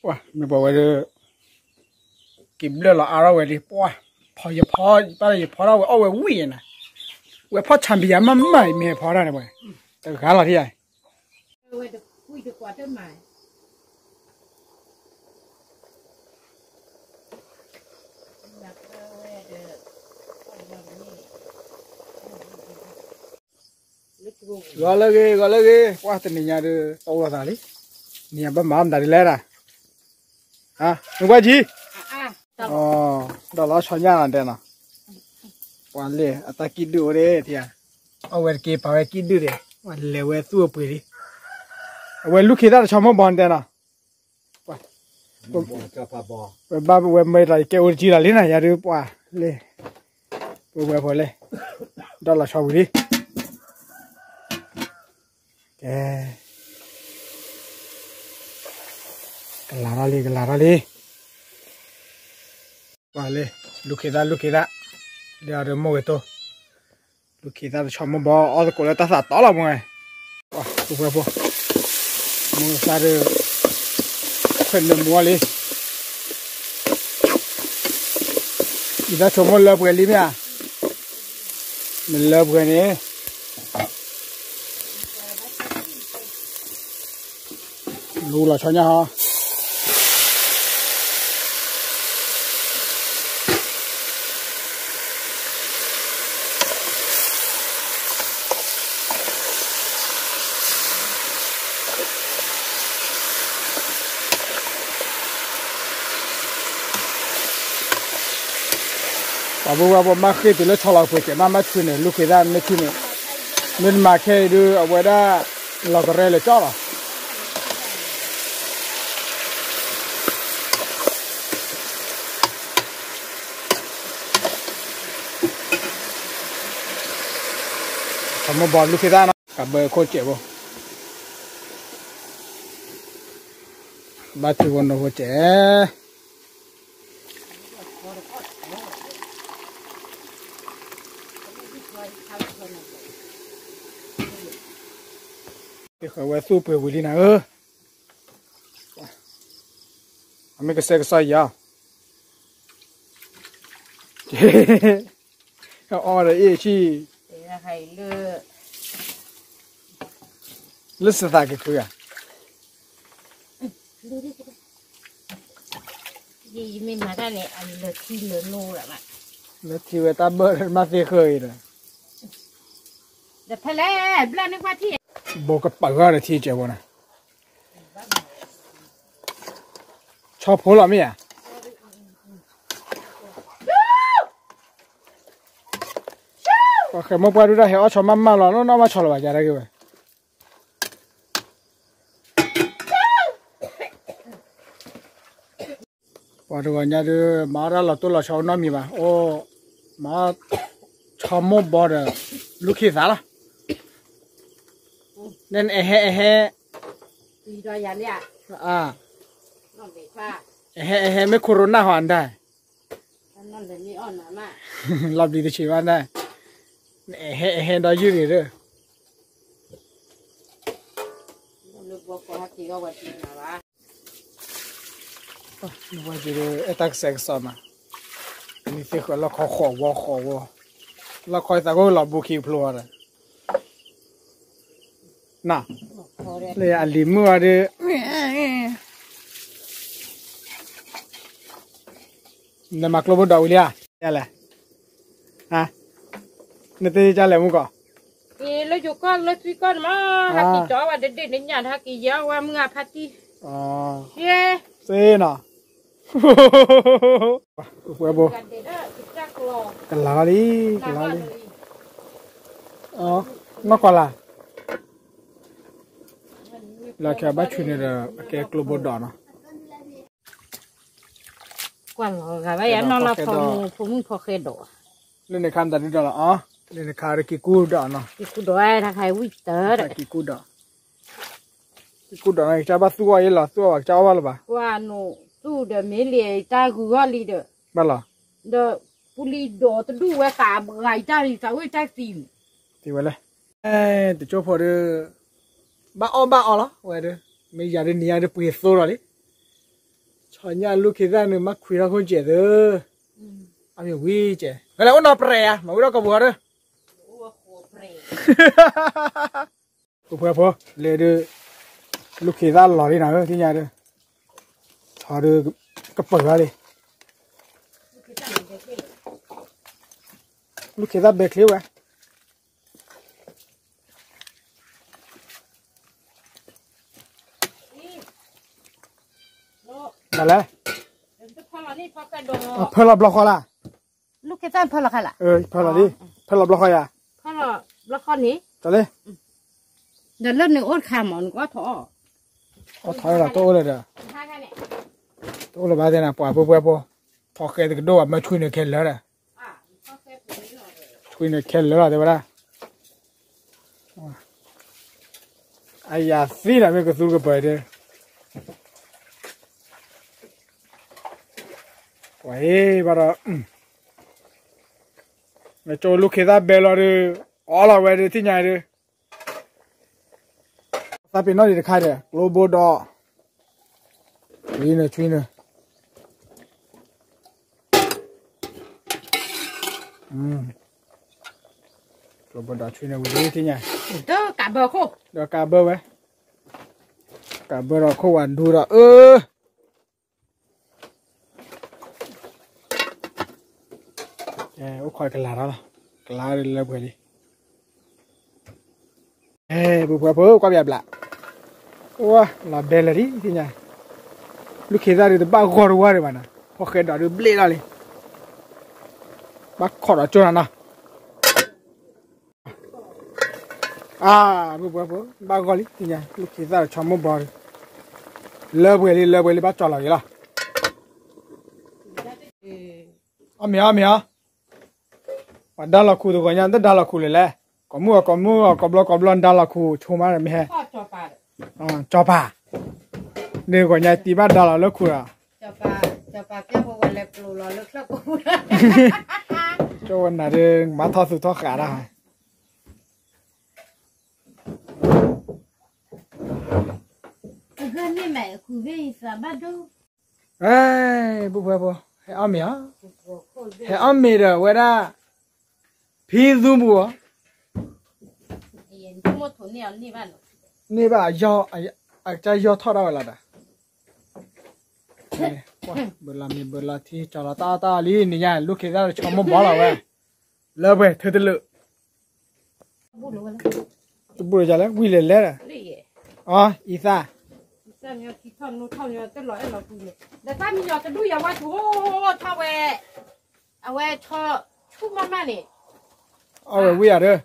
မ့ၢ်ပှၤဝဲဒၣ် က့ၤဘျၢၣ်လီၤအါထီၣ်ဝဲလံ ပှၢ်, ဖီယဖီ, ပၢ်လၢယဖီထီၣ်ဝဲအီၣ်ဝဲဝံၣ်နၤ, ဝဲဖီဆၣ်ဘံယၤမးမး မ့ၢ်ဖီထီၣ်န့ၣ်ပှၤ, တဂၤလီၤထံၣ်ယၤ ဂီၤလၢဂ့ၤ ဂီၤလၢဂ့ၤ ပှၢ်တနံၤညါဒီး တအိၣ်လိာ်သးလံ, နံၤညါဘၣ်မၤအီၣ်မတၤဒ်လဲၣ်ဒၣ်, မ့ၢ်ပှၢ်ကံ, ဒီးလီၤဆီညၣ်နၤတဲနီၤ, ပှၤလဲၤအတၢ်ကံၣ်ဒုၣ်အိၣ်ဒ့ၣ်ထံဧါ, အီၣ်ဝဲတက့ၤပာ်ဝဲကံၣ်ဒုၣ်ဒ့ၣ်, ပှၤလဲၤဝဲသူၣ်အပှ့ၤလံ, အဝဲလူၢ်ခ့သၣ်တဆီမိၢ်ဘီနတဲနီၤ ဝဲဘၣ်ဝဲမ့ၢ်တၢ်ကဲအိၣ်တကံလီၤလံနၤ ယၤဒုးပှၢ်လၢ ပဝဲဖိလၢ ဒီးလီၤဆီဝံၤလံ ကဲ ကလၤထီၣ်လံ ကလၤထီၣ်လံ ပှၤလၢ လူၢ်ခ့သၣ် လူၢ်ခ့သၣ် လၢအီၤဒီးမိၢ်ဂ့ၤတိၢ် လူၢ်ခ့သၣ်တဆီမိၢ်ဘီ အီၣ်သကိးလၢတၢ်သးတီလီၤမ့ၢ်ဝဲ ပှၤဖိ မိၢ်သၣ်ဒီး ခွဲးနၢမူအီၤလံ အံသၣ်ဆိကမိၣ်လၢပှဲၤလံမ့ၢ်ဧါ မ့ၢ်လၢပှဲၤန့ၣ် လူလီၤဆီညါဟီ ပှၤဘိပှၤဘိမ့ၢ်ဃ့ၢ်တုၤလၢဆီလီၤပှ့ၤကဲးမး မ့ၢ်ထုးန့ၣ် လူၢ်ခ့သၣ်မ့ၢ်ထုးန့ၣ် မ့ၢ်တမၤခဲအံၤဒုး အဝဲဒၣ် လီၤကရဲလၢကၠီလီၤ ဆီမိၢ်ဘီလူၢ်ခ့သၣ်နီၤ ကဘၢခိၣ်စဲးဖိ ဘၣ်ထုကဖၣ်ဖိစဲး ဃဲၤဝဲသူၣ်ပှ့ၤဝံၤလံနၤဧၢ, အမ့ၢ်ကစဲကစီယၤ, အီၣ်ဒီးအ့ၣ်ဆံၣ်, လၢစသးက့ၤခုဧါ, ယမ့ၢ်မၤတၢ်န့ၣ် အလၢာ်ထံလၢာ်နိဘၣ်, လၢထံဝဲတၢ်ဘၢၣ်မၤသ့ဃၢၤအံၤဒီး, ဒီးဖဲလဲၣ် ဘျၢၣ်န့ၢ်ကွၢ်ထံၣ်, ဘိကပၤဂၤဒီးထံကဲးဘိနၤ, ဆီဖိလီၤမ့ၢ်ဧါ, ပှၤဃဲမိၢ်ပှၢ်ဒုးတၢ်ဟဲအီၣ်ဆီမးမးလီၤ နီၢ်နီၢ်ဘၣ်ဆီလီၤဘၣ် ယၤတၢ်ဂ့ၢ်ဝဲ ပှၤတဂီၤညါဒုး မၤအီၣ်တၢ်လီၤတိၢ်လီၤဆီနီတမံၤဘၣ်, အိၣ် မၤအီၣ် ဆီမိၢ်ဘီဒီး လူၢ်ခ့သၣ်လီၤ, နအဲၣ်ဟဲအဲၣ်ဟဲ, အဲၣ်ဟဲအဲၣ်ဟဲမ့ၢ် corona ဟီၣ်ဒၣ် လီၤဘျံးတဆံးဘၣ်ဒၣ်, နအဲၣ်ဟဲအဲၣ်ဟဲဒီးယုၢ်ဂ့ၤဒီး ဝဲဒုး အဲၣ်တၢ်ကစဲကစီးမး, မ့ၢ်သ့ၣ်ဃၢၤလီၢ်ခီဃီဝီဃီဝီ, လီၢ်ခီသးကအိၣ်လီၤဘူးခံဖျိအီၤဒီး, န, လၢအလံၤမုၣ်အီၤဒီး, နမၤကျိဘိဒိးဝံၤလံဧါ, လဲၣ်, နတ့ၢ်ကၢ်လဲၣ်မုၢ်ကီၢ်, လၢယိၤကီၢ်လၢသွံကီၢ်န့ၣ်မး, ဟးက့ၤကၠီဝဲဒၣ်ဒ့ၣ်န့ၣ်ညၣ် ဟးက့ၤယၤဝဲမုၢ်အဖါတံၢ်, သ့နီၤ, ဝဲဘိ, ကလၤလီၤလံ, ကလၤလံ, နီၢ်ကီၢ်လၢ်, လၢခဲဘၣ်ဆူန့ၣ်ဒီး အကဲကျိဘိဒိးနီၤ ကွၢ်လီၤဂာ်ဘၣ်ယၤနီၢ်လီၤဖီမုၢ်ဖိမုၣ်ဖီဃဲဒိး, လၢန့ၣ်ခါမတၤဒုးဒီးလီၤအီၤ, လၢန့ၣ်ခါဒီးက့ၤကူၣ်ဒီးနီၤ, က့ၤကူၣ်ဒီးဝဲတၢ်ခါဝံၣ်တၢ်, က့ၤကူၣ်ဒီး, က့ၤကူၣ်ဒီးနီၤ ကစၢ်ဘၣ်သူၣ်အီၣ်ယဲလီၤ သူၣ်အီၣ်ဘၣ်ကစၢ်အီၣ်ဘၣ်လၢၤဘၣ်, ကွၢ်နိးသူၣ်ဒီးမ့ၢ်လံတၢ်ဂုၤဂီၢ်လံဒီး, ဘၣ်လီၤ, ဒီးပူၤလံၤဒိးတဒူၣ်ဝဲသးဘှံးတၢ်လံ သးဝဲတၢ်သံ, သံဝဲလဲၣ်, တကၠိဖိဒီး, ဘၣ်အီၣ်ဘၣ်အီလီၤ ဝဲဒီး, မ့ၢ်ယၤဒုးနံၤညါဒုးပှ့ၤသိလီၤလံ ထီၣ်ညၣ်လူၢ်ခ့သၣ်န့ၣ် မ့ၢ်ခွံထီၣ်ခိၣ်စဲးသၢ, အမ့ၢ်ဝံၤစဲး ဖဲလဲၣ်အိၣ်နီၢ်ပြဲၤဧါ မၤဝံၤဒီးကပူၤဃီဒီး ပှဲၤဖိလဲၤဒုး လူၢ်ခ့သၣ်လီၤလံနၤဧၢ သ့ၣ်ညါဒီး ထီၣ်ဒုး ကပၢၤလီၤလံ လူၢ်ခ့သၣ်ဘဲချ့ဝဲ ဒ်လဲၣ်, ဖၢလီၤဘျီဃီလၢ်, လူၢ်ခ့သၣ်ဖၢလီၤခါလၢ်, ဖၢလီၤလံ, ဖၢလီၤဘျီဃီယၤ, ဖၢလီၤဘျီဃီန့ၣ်, တၢ်လၢ, ဒီးလၢနအိၣ်တခါမး နကအီၣ်ထီၣ်အီၣ်, အီၣ်ထီၣ်လီၤ တအိၣ်လၢၤဒီး, တအိၣ်လၢၤဘၣ်သ့ၣ်နၤ ပှၤပှဲၤပှဲၤဖိ, ဖီဃဲတကဒိၣ်ဘၣ် မၢဆွံနုာ်ခဲလၢာ်ဒီး, ဆွံနုာ်ခဲလၢာ်လီၤတဲဝဲဒၣ် အယၤသံဒီးမ့ၢ်ကသူကပၢၤဒီး, ပှၤဟ့ၣ်ဘၣ်ဒီး, နကၠိလူၢ်ခ့သၣ်ဘဲလီၤဒီး, အီလီၤဝဲဒီးထံၣ်ညါဒီး, သးပ့ၤနီၣ်ဒံးတခါဒီး ကျိဘိဒီး, ဆွံနုာ်ဆွံနုာ် ကျိဘိဒီးဆွံနုာ်ဝံၤဒ်ထံၣ်ညါ, ဒီးကးဘၢဝဲ, ကးဘၢဒီးခိၣ်ဝဲဒူဒီးအၢ အိၣ်ခိးကလၤထီၣ်လီၤ, ကလၤလၢပှဲၤလံ, ပှဲၤဖိကွၢ်ပျးဘျး, အိၣ်လီၤဘဲလၢာ်လံသ့ၣ်ညါ, လူၢ်ခ့သၣ်ဒုးတဘၣ်ဂီၢ်တဝါဒံးဘၣ်နၤ, ဖီဃဲဒီးဒုးဘျ့လီၤလံ, ဘၣ်ခိးဒီးကၠိနၤနီၤ အၢ မုၢ်ပှဲၤဖိ ဘၣ်ဂီၢ်လံ သ့ၣ်ညါ လူၢ်ခ့သၣ်ဒီးဆီမိၢ်ဘီဒီး လၢပှဲၤလံ လၢပှဲၤလံ ဘၣ်ကၠီလီၤက့ၤလီၤ, အီၣ်မ့ၤအီၣ်မ့ၤအီၣ်, ပှၤဒါလီၤခူၣ်တဂီၤညါ တဒါလီၤခူၣ်လၢၤလဲၣ်, ကိးမုၢ်အီၤကိးမုၢ်အီၤ ကိးဘျီကိးဘျီ နဒါလီၤခူၣ်ဆိမးမ့ၢ်ဟဲ, ကၠီပၤ, ဒ်ဂီၤညါတံၤဘၣ်ဒါလီၤလၢခူၣ်ဒီး ကၠီဝဲနၤဒ် မၤထီၣ်သူၣ်ထီၣ်ဃာ်ဒၣ်, ပူၤဖဲဖိ ဟဲအီၣ်မ့ၤဧါ, ဟဲအီၣ်မ့ၤဒီးဝဲဒၣ် ဖံသူပူၤဧါ, န့ၢ်ဘၣ် အကစၢ်ယီၢ်ထီၣ်ဒၣ်ဝဲလီၤဒီး, ဘၢလီၤမ့ၤဘၢလီၤထံ ကၠီလီၤတၢ်အီၣ်တၢ်အီလံ နံၤညါ လူၢ်ခ့သၣ်ဒီးဆီမိၢ်ဘီလီၤဝဲ, လၢပှဲၤထၢတလၢာ် တဘူၣ်လၢၤလဲၣ် ဝံၤလဲၤလဲၣ်ဒီး, အီ အံသၣ်, ဒီးတၢ်မံညီၤတဒူၣ်ယၤဝဲထူၣ်ထီၣ်ဝဲ, အဝဲဆီဆူၣ်မးမးန့ၣ်, အီၣ်ဝဲဝံၤဧါဒီး,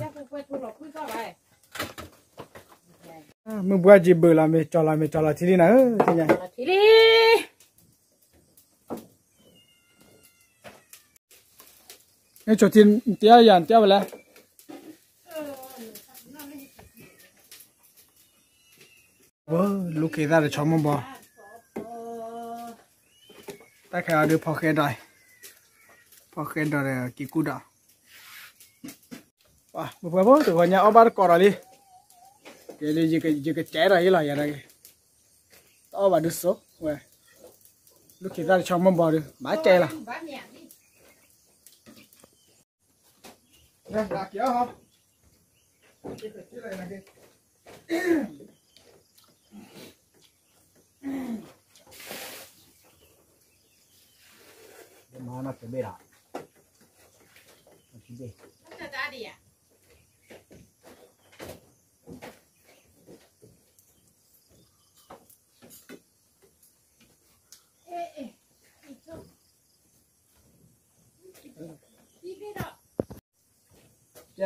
မုၢ်ဘှါက့ၤဘၢလီၤမ့ၤ ကၠီလီၤမ့ၤ ကၠီလီၤထံလံနၤဧၢ, ထံလံ နဆိၣ်ထံ နတဲအီၣ်ယၤ နတဲအီၣ်ဝဲလဲၣ်, လူၢ်ခ့သၣ်ဒီးဆီမိၢ်ဘီ, တၢ်ခဲအံၤဒုးဖီဃဲဒီး, ဖီဃဲဒီးဒီးက့ၤကူဒီး, မုၢ်ပှဲၤဖိ တဂီၤညါအီၣ်ဘၣ်တကိးဒီးလံ, ယကစဲးဒီးယလီၤယၤဒၣ်က့ၤ, တအီၣ်ဘၣ်ဒုးစိဝဲ, လူၢ်ခ့သၣ်ဒီးဆီမိၢ်ဘီဒုး ဘၣ်ကဲလီၤ ကဲ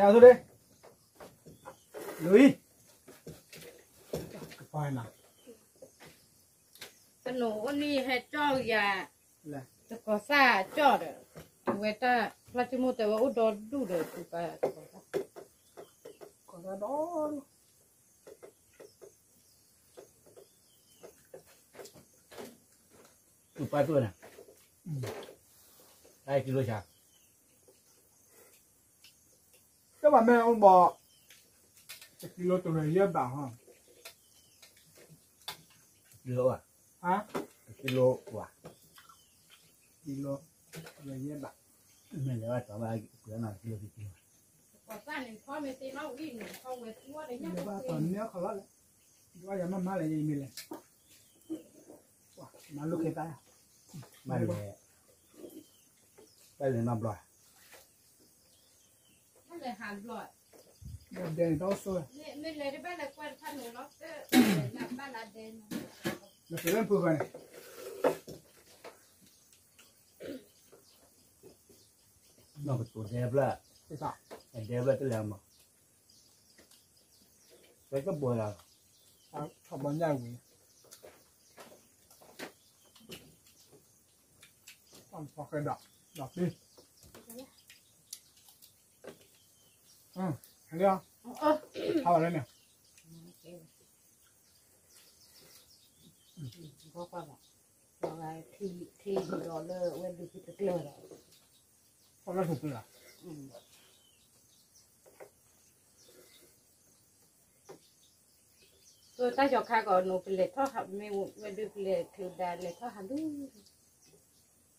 အသိးဒ့, လူအံၤ, ကပၤနၤ, တနီၤအိၣ်န့ၣ်ဟဲကၠီၣ်ယၤ, တကီၤသၣ်ကၠီၣ်ဒီး, အဝဲတၢ်ဖျါတံမိၢ်တဲဝဲအိၣ်ဒီဒူၣ်ဒီး ပူၤပာ်တကီၤသၣ်, ကီၤသၣ်ဒီဒူၣ် ပူၤပာ်သူၣ်နၤ, တၢ်ကံလိဆါ တဘၣ်မ့ၢ်အိၣ်ဘၣ်, တကံလိတရၢယဲၢ်ဘးဟီ, ဟါ, တကံလိဘၣ်, တကံလိဘၣ်, ကံလိဝါ, ကံလိ, လဲၤဘၣ်, မ့ၢ်လဲၤဘၣ်တီၤဘၣ်, ကံလိသ့ၣ်ကံလိ, လဲၤဘၣ်တီၤန့ၢ်ခီလီၤလဲၣ်, ယွၤယၤမ့ၢ်မၤလဲၣ် ယမ့ၢ်လဲၤ, မၤလိခဲတၢ်, ဘၣ်လဲၤ, ဘၣ်လဲၤမၤဘျီ ဘၣ်လဲၤဟးဘျီ, ဘၣ်ဒဲန့ၣ်တၢ်အိၣ်ဆိၣ်, မ့ၢ်လဲၤတဘၣ်လဲၤကွၢ်တဖၣ်န့ၣ်လီၤ, ဘၣ်လၢဒဲန့ၣ်, လၢပှဲၤန့ၣ်, နီၢ်ကတိၤဒဲဖျၢၣ်, ဒဲဖျၢၣ်တလဲၤမး, ပတဘိးလၢ, ထီၣ်ဘီညၣ်ဝံၤ, ဖီၣ်ဃဲဒီး, ဒီးပ့ၤ, ဟဲလီၤ, ဟးလီၤန့ၣ်, ထံၣ်ဒီးလၢဝဲဒုးတကျၢၤဒီး, ဖီၣ်လၢထူၣ်ပျၢၤလီၤ. တၢ်ကၠီၤခါကီး နိပလဲၤထီၣ်ဟး မ့ၢ်ဝဲဒုးပလဲၤထုးဒါလဲၤထီၣ်ဟးဒုး,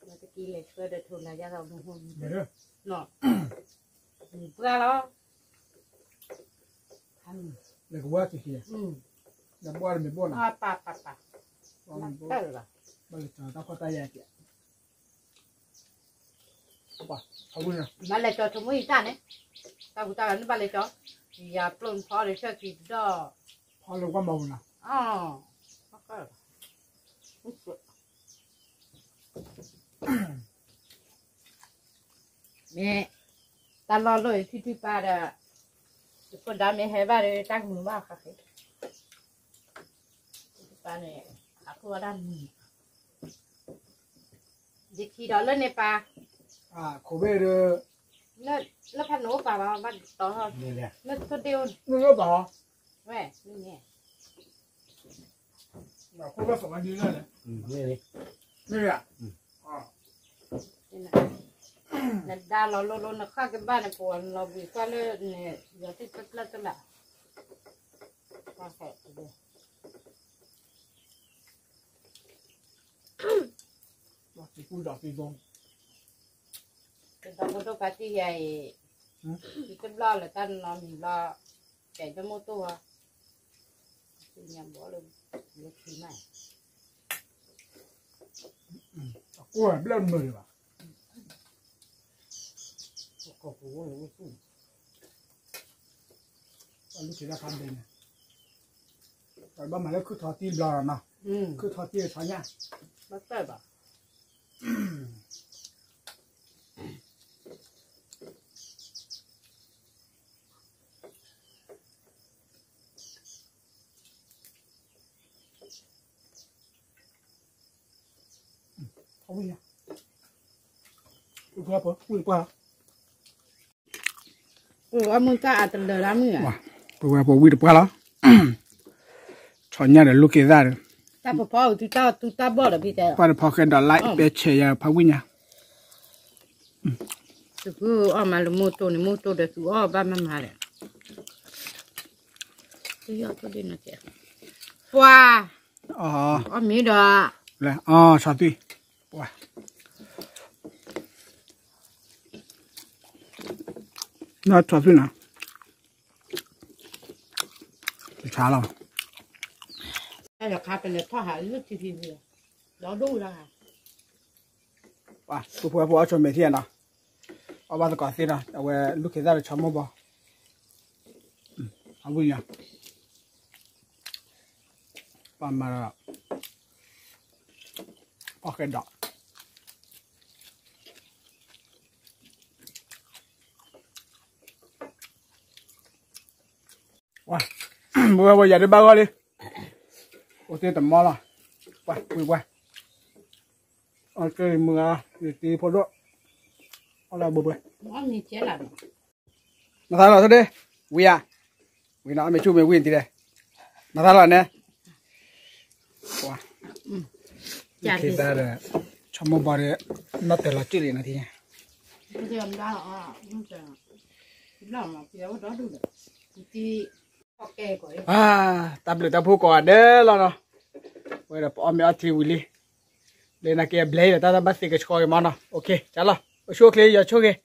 တကံလဲၤဆှၢဒီးထိၣ်လၢယသးမူဟိ, ပှၢ်လီၤ, လဲၤကဝါက့ၤ, လဲၤဘှါတမ့ၢ်ဘှီလီၤ, ပၢ်ပၢ်ပၢ်, ဘၣ်လဲၤကၠီၤတၢ်ဖီၣ်တၢ်ယာ်က့ၤ ဘၣ်လဲၤကၠီၤဆိမိၣ်ယံၤတၢ်န့ၣ်, တၢ်ဟူးတၢ်ဂဲၤန့ၣ်ဘၣ်လဲၤကၠီၤ, ယၤပျိၢ်နဖီဒီးဆၢကံၤဒီး, ဖီလၢကွၢ်မၤဝဲလီၤ, မ့ၢ်, တၢ်လီၢ်လီၢ်အံၤထံထံပၢ်ဒီး, ယဖိဒါမ့ၢ်ဟဲဘၣ်ဒီးတၢ်ကမုာ်ဘၣ်ဃးဃ့, ထံထံပၢ်န့ၣ်, အခိၣ်ဝဲဒၣ်မုာ် ယခံဒီးလၢန့ၣ်ပၢ်, ခိၣ်ဘ့ၣ်ဒီး, လၢဖးနိအိၣ်ပၢ်ဘၣ် ဘၣ်တီ, လၢထိၣ်ဒ့ၣ်အိၣ်, ဝဲ, မ့ၢ်, ခိၣ်ဘ့ၣ်ဖးဝဲဒ်လဲၣ်, မ့ၢ်, နဒါလီၤလိလိနဃၣ်ကဘၣ်န့ၣ် ပှၤလီၤဘှံးကွၢ်လၢန့ၣ် ယီၤတံၢ်ပျၢ်ပျၢ်တလး, ကဒီးပဒိၣ်ပာ်တံၢ်ယၤအံၤ, ယတဘျီလၢတၢ်နီၤမံၤဘျီ, ကဲယမိၢ်တိၢ်ဧါ, ညါဘီလၢ, လၢခံမး, အကိၢ်ဘျၢမုာ်ဒံးဘၣ်, ကီၢ်ပူၤအိၣ်လၢအိၣ်သူၣ် အလူၤက့ၤတၢ်ခါဒဲးန့ၣ်, ပဘၣ်မၤလၢခုၣ်ထီတံၢ်ဘျီလီၤနီၤ, ခုၣ်ထီတံၢ်ထီညၣ်, ဘၣ်တၢ်ဘၣ် ဝံၢ်ပှၢ်, ဝံၢ်ပှၢ်, အမုၢ်တၢ်အတလၢာ်လၢမုၢ်ဧါ, ပဝဲပဝံၢ်တပှၢ်လီၤ, ထီညၣ်ဒီးလိၣ်က့ၤသၣ်ဒီး, တၢ်ပဖီအုးသုတၢ်သူတၢ်ဘီၣ်ဒီးဖံတဲ, ပှၢ်တဖီဃဲဒီး like ပဲဆဲးယၤဖးဝံၣ်ညါ, သုကအီၣ်မးလၢမိၢ်တိၢ်န့ၣ် မိၢ်တိၢ်ဒီးသုအီၣ်ဘၣ်မးမးဒီး, သုယီၢ်ထိၣ်ဒ့ၣ်နီၤကဲ, ပှၤ, အီၣ်မ့ၤဒီး, ဆီသွံၣ်, ပှၤ, နီၢ်ဆီသွံၣ်နီၤ, တဆါလီၤ, တၢ်ယီၤခါပလဲၤထီၣ်ဟးလၢထံဖံဖံ, ဒီဒိၣ်လၢ ပှၤဖိဖိဖိအီၣ်ဆိမဲာ်ထံနီၤ, အီၣ်ဘၣ်သကိးသ့ဒီး အဝဲလူၤက့ၤသၣ်ဒီးဆီမိၢ်ဘီ, အဝံၢ်ညါ, ပှၤမၤဒီး, ပှၤဃဲဒီး ပဝဲပှၤယၤဒ်ဘၣ်ဂီၢ်လံ, အိၣ်သ့ၣ်တမီလီၤ, ပှၤကွံာ်ပှၤ, အီၣ်က့ၤမုၢ်ဂၤ, ယတံၤဖိဒိၣ်, အီၣ်လၢဘိဘိ, မၤသးလီၤဆိဒ့, ဝံၤဧါ, ဝံၤနီၤအီၣ်မ့ၤဆူၣ်မ့ၤဝံၤနတံၤဒဲး, မၤသးလီၤန့ၣ်, ပှၤ, က့ၤသၣ်ဒီး, ဆီမိၢ်ဘီဒီး, နီၢ်တဲာ်လီၤကၠံၣ်လံနၤထံညါ တၢ်ဘျုးတၢ်ဖှိၣ်ကိးဂၤဒဲးလီၤနီၤ, ဝဲဒီးပအီၣ်မ့ၤအီထံဝံၤလံ, ပှၤ, အီၣ်မ့ၤအီထံဝံၤလံ, ပှၤ, အီၣ်မ့ၤအီထံဝံၤလံ, လၢနာ်က့အဘျဲၣ်ဒီး တၢ်တဘၣ်သ့ကဆှီက့ၤမနီၤ, ကလီၤ, အိၣ်ဆူၣ်အိၣ်ချ့ ယွၤဆိၣ်ဂ့ၤ,